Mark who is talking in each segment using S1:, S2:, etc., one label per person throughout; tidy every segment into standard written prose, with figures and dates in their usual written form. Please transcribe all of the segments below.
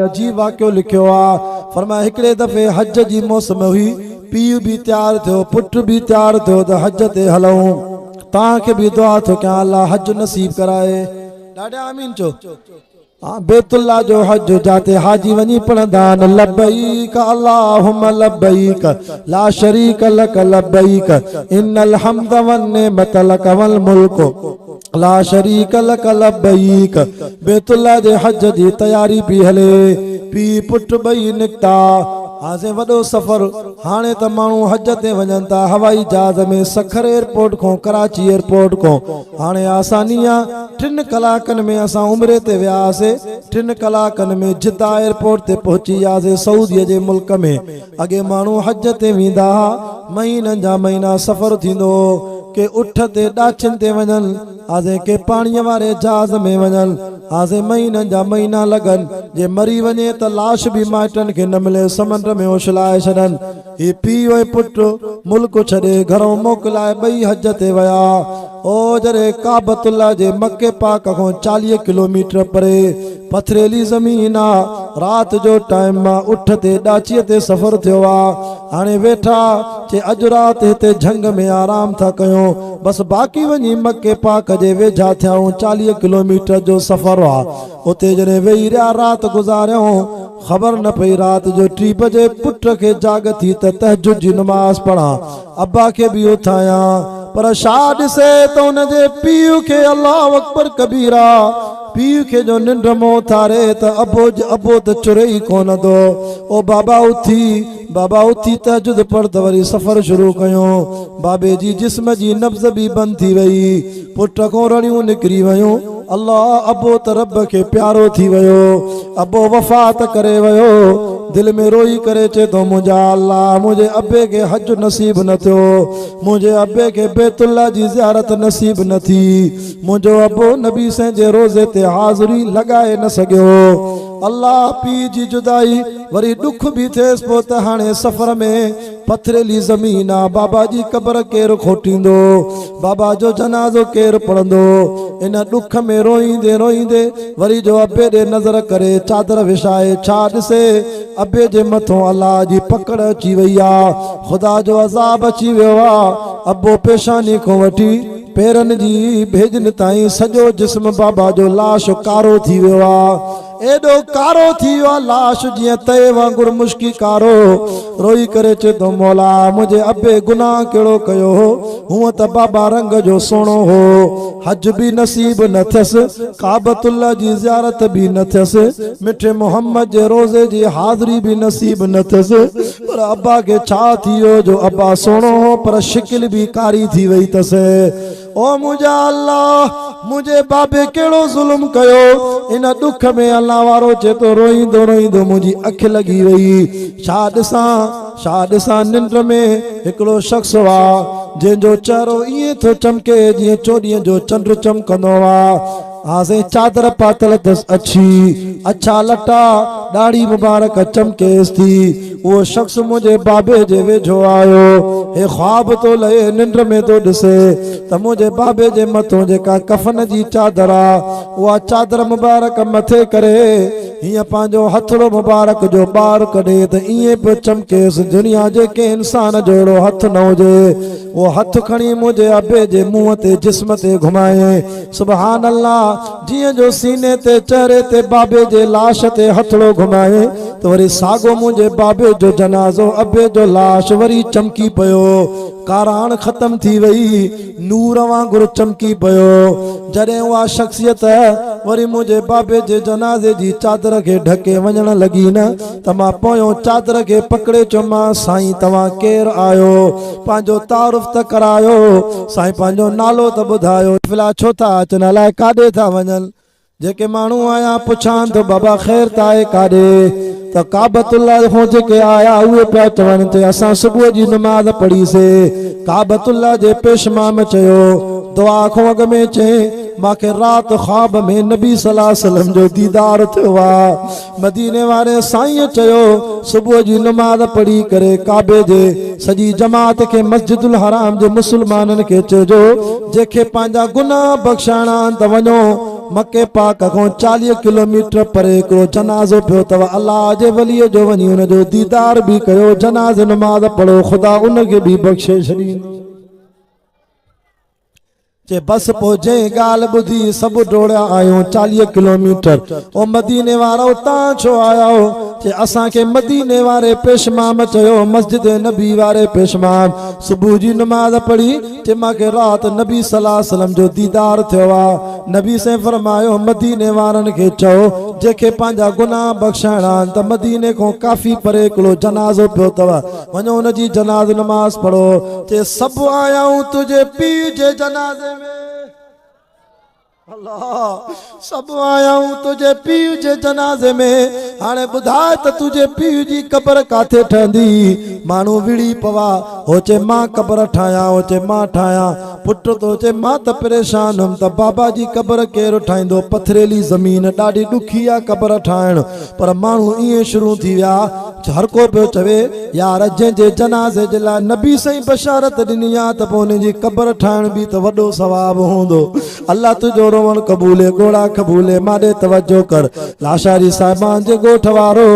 S1: عجيب واقعو لکيو آ. فرمايو هڪڙي دفعي حج جي موسم هئي، پيء به تيار ٿيو، پٽ به تيار ٿيو ته حج تي هلون. توهان کي به دعا ٿو ڪيان الله حج نصيب ڪرائي. ڏاڍا آمين چئو. بيت الله جو حج جاتي حاجي وڃي پڙهندا آهن لبيڪ اللهم لبيڪ لا شريڪ لڪ لبيڪ ان الحمد والنعمت لڪ والملڪ لا شريڪ لڪ لبيڪ بيت الله جي حج جي تياري پي هلي، پيء پٽ ٻئي نڪتا. هان سائين وڏو سفر، هاڻي ته ماڻهو حج تي وڃن ٿا هوائي جهاز ۾ سکر ايئرپورٽ کان ڪراچي ايئرپورٽ کان هاڻي آساني آ، ٽن ڪلاڪن ۾ اسان عمري تي ويا هئاسي، ٽن ڪلاڪن ۾ جده ايئرپورٽ تي پهچي وياسي سعودي جي ملڪ ۾، اڳي ماڻهو حج تي ويندا ها، مهينن جا مهينا سفر ٿيندو هو، ڪي اٺ تي ڏاچين تي وڃن، آزين ڪي پاڻيء واري جهاز ۾ وڃن، آزين مهينن جا مهينا لڳن، جي مري وڃي ته لاش به مائٽن کي نه ملي، سمنڊ ۾ اڇلائي ڇڏن. هي پيء ۽ پٽ ملڪ ڇڏي گهرئون موڪلائي ٻئي حج تي ويا. او جڏهن ڪعبة الله جي مڪي پاڪ کان 40 ڪلوميٽر پري پٿريلي زمين آ، رات جو ٽائيم آ، اٺ تي ڏاچيء تي سفر ٿيو آ، هاڻي ويٺا، چي اڄ رات هتي جهنگ ۾ آرام ٿا ڪيون، بس باقي وڃي مڪي پاڪ جي ويجها ٿيائون، 40 ڪلوميٽر جو سفر آ، اتي جڏهن ويهي رهيا رات گذاريائون، خبر نه پئي رات جو ٽي بجي پٽ کي جاڳ ٿي ته تهجد جي نماز پڙهان، ابا کي به اٿايان، پر ڇا ڏسي ته ان جي پيء کي الله اڪبر ڪبيرا، پيء کي جو ننڊ مان اٿاري ته ابو ابو ته چري ئي ڪونه ٿو، او بابا اٿي، بابا اٿي تهجد پڙھ ته وري سفر شروع ڪيون. بابي جي جسم جي نبض به بند ٿي وئي. پٽ کان رڙيون نڪري ويون، الله ابو ته رب کي پيارو ٿي ويو. ابو وفات ڪري ويو. دل ۾ روئي ڪري چئي ٿو منهنجا الله منهنجي ابي کي حج نصيب نه ٿيو. منهنجي ابي کي بيت الله جي زيارت نصيب نه ٿي. منهنجو ابو نبي سائين جي روضي تي حاضري لڳائي نه سگهيو. الله پيء جي جدائي وري ڏک به ٿيس پوء ته هاڻي سفر ۾ پٿريلي زمين آ، بابا جي قبر ڪير کوٽيندو، بابا جو جنازو ڪير پڙهندو. ان ڏک ۾ روئيندي روئيندي وري جو ابي ڏي نظر ڪري چادر وڇائي ڇا ڏسي ابي جي مٿون الله جي پڪڙ اچي وئي آ، خدا جو عذاب اچي ويو آ، ابو پيشاني کان وٺي پيرن جي ڀيڄن تائين سڄو جسم بابا جو لاش ڪارو ٿي ويو آ. ايڏو ڪارو ٿي ويو آ لاش جيئن تئي وانگر مشڪي ڪارو. روئي ڪري چئي ٿو مولا منهنجي ابي گناهه ڪهڙو ڪيو هو. هونء ته بابا رنگ جو سهڻو هو. حج به نصيب نه ٿيس. ڪعبة الله جي زيارت به نه ٿيس. مٺي محمد جي روضي جي حاضري به نصيب نه ٿيس. پر ابا کي ڇا ٿي ويو جو ابا سهڻو هو پر شڪل به ڪاري ٿي وئي اٿس. او منهنجا الله! منهنجي بابي ڪهڙو ظلم ڪيو؟ ان ڏک ۾ الله وارو چئي ٿو روئيندو روئيندو منهنجي اک لڳي وئي. ڇا ڏسان، ڇا ڏسان ننڊ ۾ هڪڙو شخص هئا جنهن جو چهرو ائين ٿو چمڪي جيئن چوڏهينء جو چنڊ چمڪندو آ. ها سائين چادر پاتل اٿس اڇي، اڇا لٽا، ڏاڙهي مبارڪ چمڪيس ٿي. اهو شخص منهنجي بابي جي ويجهو آيو. هي خواب ٿو لهي، ننڊ ۾ ٿو ڏسي ته منهنجي بابي جي مٿون جيڪا ڪفن جي چادر آ، اها چادر مبارڪ مٿي ڪري هيئن پنهنجو هٿڙو مبارڪ جو ٻار ڪڍي ته ائين پيو چمڪيس دنيا جي ڪنهن انسان جو اهڙو هٿ نه هجي. اهو هٿ کڻي منهنجي ابي جي منهن تي جسم تي گهمائين. سبحان الله جيئن جو سيني تي چهري تي بابي جي لاش تي هٿڙو گهمائي ته وري ساڳو منهنجي بابي جو جنازو ابي جو لاش وري چمڪي پيو ڪاراڻ ختم ٿي وئي نور وانگر چمڪي پيو جڏهن اها شخصيت وري منهنجي بابي جي جنازي جي چادر کي ڍڪي وڃڻ لڳي نه ته مان پويون چادر کي پڪڙي چيومانس، سائين توهان ڪير آهيو؟ پنهنجو تعارف ته ڪرايو، سائين پنهنجو نالو ته ٻڌايو. قافلا ڇو ٿا اچن، الائي ڪاڏي ٿا وڃن؟ جيڪي ماڻهو آيا پڇان ٿو بابا خير ته آهي ڪاڏي؟ ته ڪعبة الله کان جيڪي آيا اهي پيا چون ته اسان صبح جي نماز پڙهي سي. ڪعبة الله جي پيشمام چيو، دعا کان اڳ ۾ چئين، مان کي رات خواب ۾ نبي صلي الله عليه وسلم جو ديدار ٿيو آ. مديني واري سائينء چيو، صبح جي نماز پڙهي ڪري ڪعبي جي سڄي جماعت کي مسجد الحرام جي مسلمانن کي چئجو، جنهن کي پنهنجا گناهه بخشائڻا آهن ته وڃو مڪي پاڪ کان 40 ڪلوميٽر پري هڪڙو جنازو پيو اٿو، الله جي وليء جو وڃي ان جو ديدار به ڪيو، جنازي نماز پڙهو، خدا ان کي به بخشي ڇڏيندو. چي بس پوء جنهن ڳالهه ٻڌي سڀ ڊوڙيا آهيون 40 ڪلوميٽر. او مديني وارؤ تان ڇو آيا آهيو؟ چي اسان کي مديني واري پيشمام چيو، مسجد نبي واري پيشمام صبح جي نماز پڙهي، چي مان کي رات نبي صلي الله عليه وسلم جو ديدار ٿيو آ، نبي سائين فرمايو مديني وارن کي چئو جنهن کي پنهنجا گناهه بخشائڻا آهن ته مديني کان ڪافي پري هڪڙو جنازو پيو اٿو، وڃو ان جي جناز نماز پڙهو. چي سڀ آيائون تنهنجي پيء جي جنازي ۾. الله! سڀ آيائون تنهنجي پيء جي جنازي ۾، هاڻي ٻڌاء ته تنهنجي پيء جي قبر ڪاٿي ٺهندي؟ ماڻهو وڙهي پوا، هو چئي مان قبر ٺاهيان، هو چئي مان ٺاهيان. پٽ ٿو چئي مان ته پريشان هيم ته بابا جي قبر ڪير ٺاهيندو، پٿريلي زمين ڏاڍي ڏکي آ قبر ٺاهڻ، پر ماڻهو ائين شروع ٿي ويا، هر ڪو پيو چوي، يار جنهن جي جنازي جي لاء نبي سائين بشارت ڏني آ ته پوء ان جي قبر ٺاهڻ به ته وڏو ثواب هوندو. الله تنهنجو روئڻ قبولي، ڳوڙها قبولي، مان ڏي توجه ڪر. لاشاري صاحبان جي ڳوٺ وارو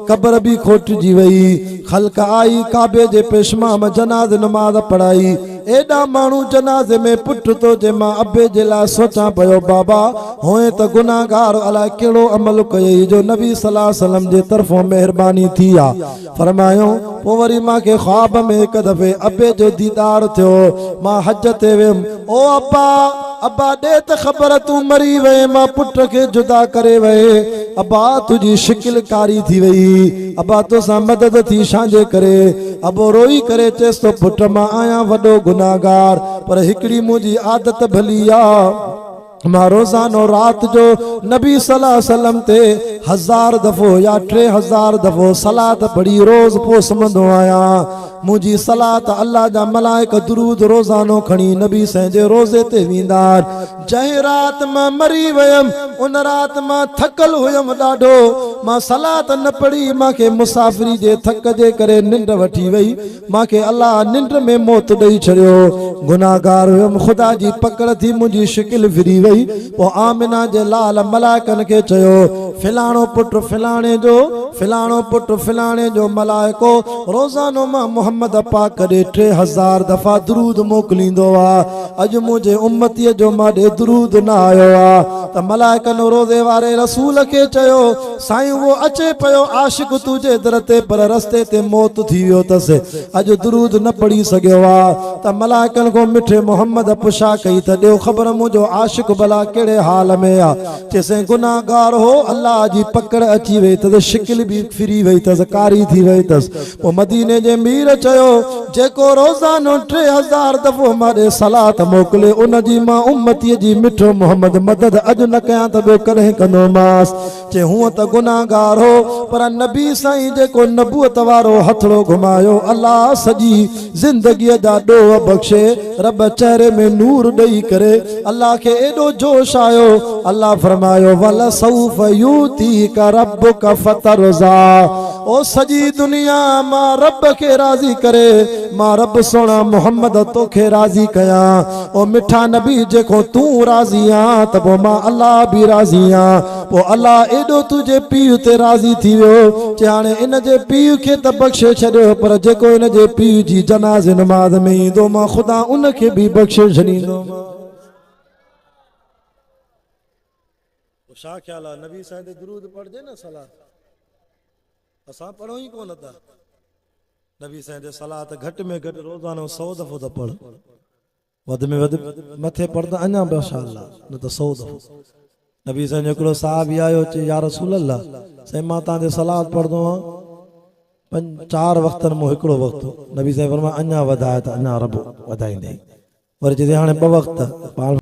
S1: قبر به کوٽجي وئي. خلق آئي، ڪعبي جي پيشمام جنازي نماز پڙهائي. ايڏا ماڻهو جنازي ۾ پٽ تو جي مان ابي جي لاء سوچان پيو بابا هونئن ته گناهگار الائي ڪهڙو عمل ڪيئي جو نبي صلي الله عليه وسلم جي طرفون مهرباني ٿي آ فرمايو پوء وري مان کي خواب ۾ هڪ دفعي ابي جو ديدار ٿيو مان حج تي ويم او ابا ابا ڏي ته خبر تون مري وئين مان پٽ کي جدا ڪري وئين ابا تنهنجي شڪل ڪاري ٿي وئي ابا توسان مدد ٿي شانجي ڪري ابو روئي ڪري چيس ٿو پٽ مان آهيان وڏو گناهگار پر هڪڙي منهنجي عادت ڀلي آ مان روزانو رات جو نبي صلي الله عليه وسلم تي هزار دفعو يا 3000 دفعو صلات پڙهي روز پوء سمهندو آهيان منهنجي صلات الله جا ملائڪ درود روزانو کڻي نبي سائين جي روضي تي ويندا آهن جنهن رات مان مري ويم، ان رات مان ٿڪل هيم ڏاڍو. مان صلات نه پڙهي، مان کي مسافري جي ٿڪ جي ڪري ننڊ وٺي وئي. مان کي الله ننڊ ۾ موت ڏئي ڇڏيو. گناهگار هيم، خدا جي پڪڙ ٿي منهنجي شڪل ڦري وئي. پوء آمنه جي لال ملائڪن کي چيو، فلاڻو پٽ فلاڻي جو، فلاڻو پٽ فلاڻي جو ملائڪو روزانو مان محمد پاڪ ڏي 3000 دفعا درود موڪليندو آ. اڄ منهنجي امتيء جو مان ڏي درود نه آيو آ ته ملائڪن روضي واري رسول کي چيو، سائين اهو اچي پيو عاشق تنهنجي در تي پر رستي تي موت ٿي ويو اٿس اڄ درود نه پڙهي سگهيو آ ته ملائڪن کان مٺي محمد پڇا ڪئي ته ڏيو خبر منهنجو عاشق ڀلا ڪهڙي حال ۾ آ چيسين گناهگار هو الله جي پڪڙ اچي وئي اٿس شڪل به ڦري وئي اٿس ڪاري ٿي وئي اٿس. پوء مديني جي مير چيو، جيڪو روزانو 3000 دفعو مان ڏي صلات موڪلي، ان جي مان امتيء جي مٺو محمد مدد اڄ نه ڪيان ته ٻيو ڪڏهن ڪندومانس؟ چي هونء ته گنهگار هو، پر نبي سائين جيڪو نبوت وارو هٿڙو گهمايو، الله سڄي زندگيء جا ڏوهه بخشي، رب چهري ۾ نور ڏئي ڪري الله کي ايڏو جوش آيو، الله فرمايو، ولسوف يعطيک ربک فترضيٰ. او سڄي دنيا مان رب کي راضي ڪري مان رب سهڻا محمد توکي راضي ڪيان او مٺا نبي جيڪو تون راضي آن ته پوء مان الله به راضي آن پوء الله ايڏو تنهنجي پيء تي راضي ٿي ويو چي هاڻي ان جي پيء کي ته بخشي ڇڏيو پر جيڪو ان جي پيء جي جنازي نماز ۾ ايندو مان خدا ان کي به بخشي ڇڏيندومان. پوء ڇا خيال آ نبي سائين تي درود پڙهجي نه صلات اسان پڙهون ئي ڪونه ٿا نبي سائين تي صلات گهٽ ۾ گهٽ روزانو 100 دفعو ته پڙھ وڌ ۾ وڌ مٿي پڙھ ته اڃا به شاء الله نه ته 100 دفعو نبي سائين جو هڪڙو صحابي آيو چي يا رسول الله سائين مان تان تي صلات پڙهندو آهيان پنج چار وقتن مون هڪڙو وقت نبي سائين فرمايو اڃا وڌاء ته اڃا رب وڌائيندي وري چي هاڻي ٻه وقت پاڻ